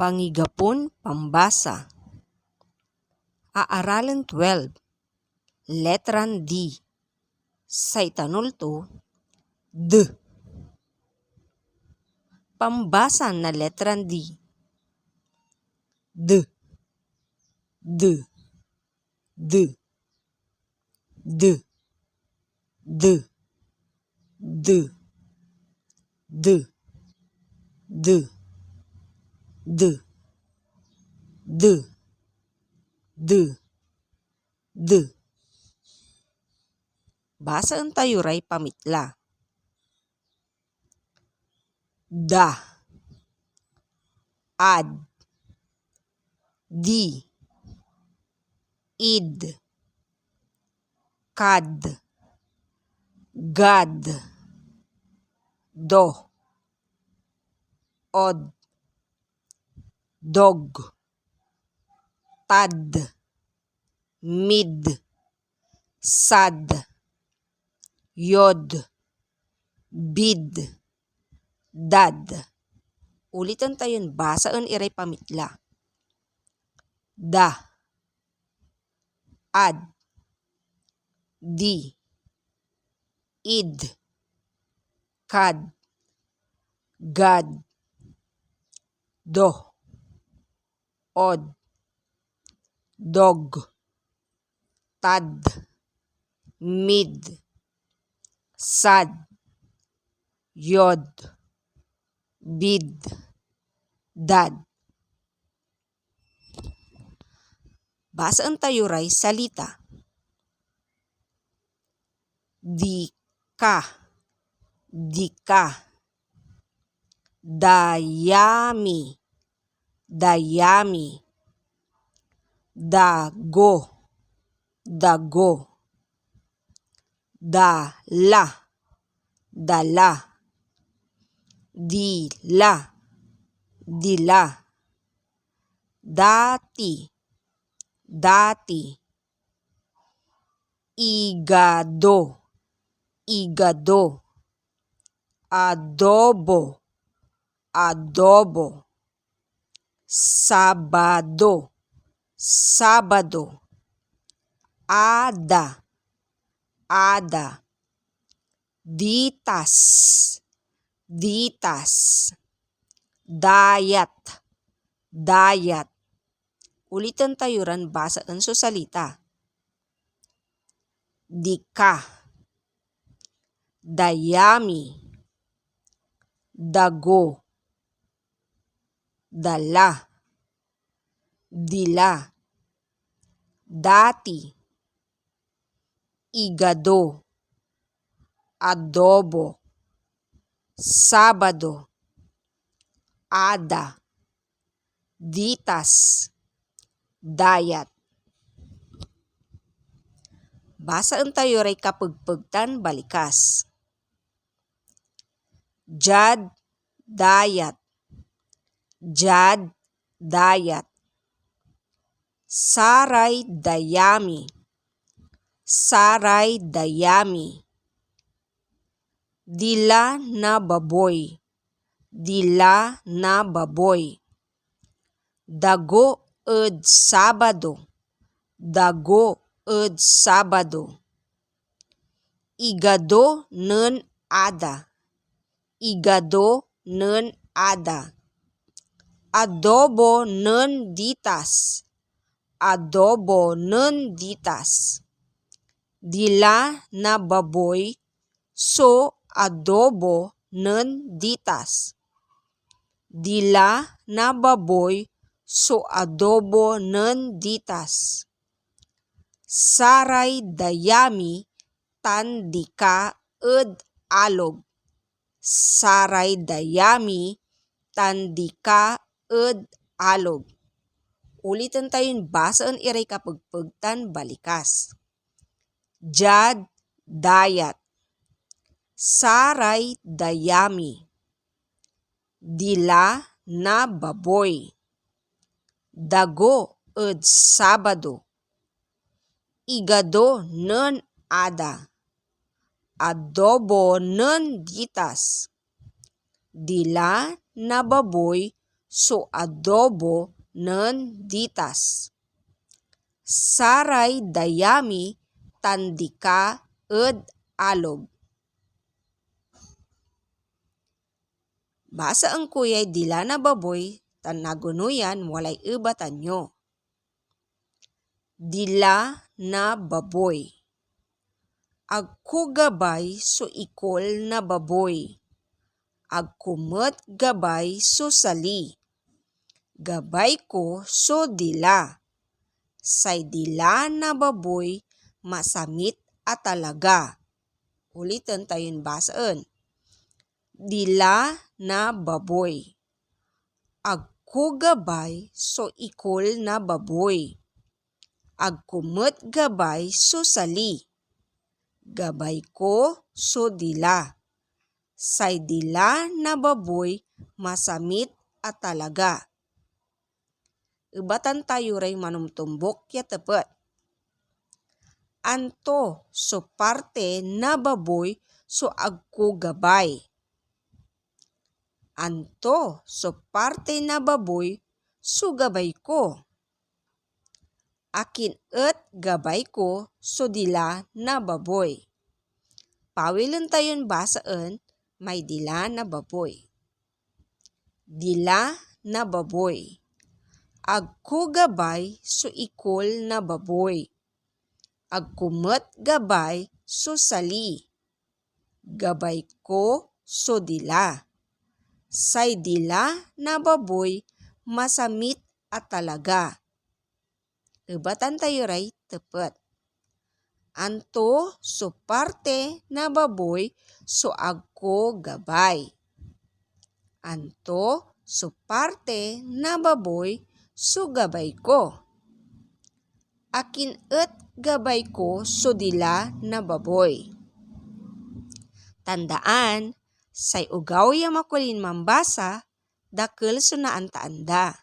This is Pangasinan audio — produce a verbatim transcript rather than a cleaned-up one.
Pangigapon pambasa. Aaralen twelve, letran D. Say tanol to, D. Pambasa na letran D. D. D. D. D. D. D. D. D. D. D. D. D. Basaen tayo ray pamitla. Da. Ad. Di. Id. Kad. Gad. Do. Od. Dog. Tad. Mid. Sad. Yod. Bid. Dad. Uliten tayon basaen iray pamitla. Da. Ad. Di. Id. Kad. Gad. Do. Od. Dog. Tad. Mid. Sad. Yod. Bid. Dad. Basaen tayo ray salita. Dika. Dika. Dayami. Dayami. Dago. Dago. Dala. Dala. Dila. Dila. Dati. Dati. Igado. Igado. Adobo. Adobo. Sabado. Sabado. Ada. Ada. Ditas. Ditas. Dayat. Dayat. Uliten tayo ran basaen so salita. Dika. Dayami. Dago. Dala. Dila. Dati. Igado. Adobo. Sabado. Ada. Ditas. Dayat. Basaen tayo ray kapegpeg tan balikas. Diad dayat. Diad dayat. Saray dayami. Saray dayami. Dila na baboy. Dila na baboy. Dago ed Sabado. Dago ed Sabado. Igado nen ada. Igado nen ada. Adobo nen ditas. Adobo nen ditas. Dila na baboy so adobo nen ditas. Dila na baboy so adobo nen ditas. Saray dayami tan dika ed alog. Saray dayami tan dika ed alog. Uliten tayon basaen iray kapegpeg tan balikas. Diad dayat. Saray dayami. Dila na baboy. Dago ed Sabado. Igado nen ada. Adobo nen ditas. Dila na baboy so adobo nen ditas. Saray dayami tan dika ed alog. Basaen ko yay dila na baboy tan nagonoyan walay ebatan yo. Dila na baboy. Ag ko gabay so ikol na baboy. Ag ko met gabay so sali. Gabay ko so dila. Say dila na baboy masamit a talaga. Uliten tayon basaen. Dila na baboy. Ag ko gabay so ikol na baboy. Ag ko met gabay so sali. Gabay ko so dila. Say dila na baboy masamit a talaga. Ebatan tayo ray manomtombok ya tepet. Anto so parte na baboy so ag ko gabay? Anto so parte na baboy so gabay ko? Akin et gabay ko so dila na baboy? Pawilen tayon basaen may dila na baboy. Dila na baboy. Ag ko gabay so ikol na baboy. Ag ko met gabay so sali. Gabay ko so dila. Say dila na baboy masamit a talaga. Ebatan tayo ray tepet. Anto so parte na baboy so ag ko gabay? Anto so parte na baboy so gabay ko? Akin et gabay ko so dila na baboy? Tandaan, say ogaw ya makulin mambasa, dakel so naantaan da.